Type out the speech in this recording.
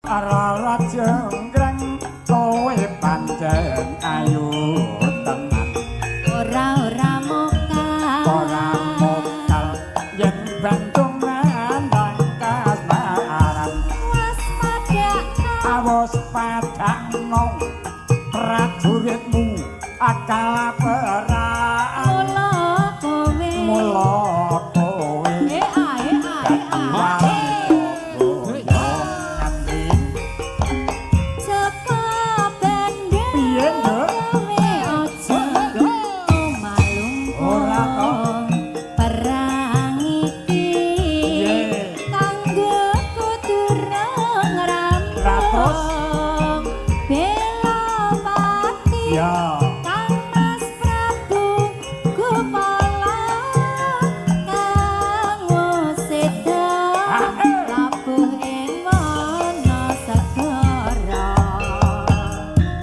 Rara Jenggreng, kowe pancen ayu tenan. Ora ora mokal. Ora mokal yen bandungan nang kasmaran. Waspadakno. Awas padakno prajuritmu akal perang. Mula kowe. Mula kowe. Eh a eh a eh a. Nganti Saka bendhe. Piye, Nduk? Kowe aja Ora to. malungkung. Perang iki Piye? Kanggo kudu Lah, terus? rampung. Bela pati. Ya.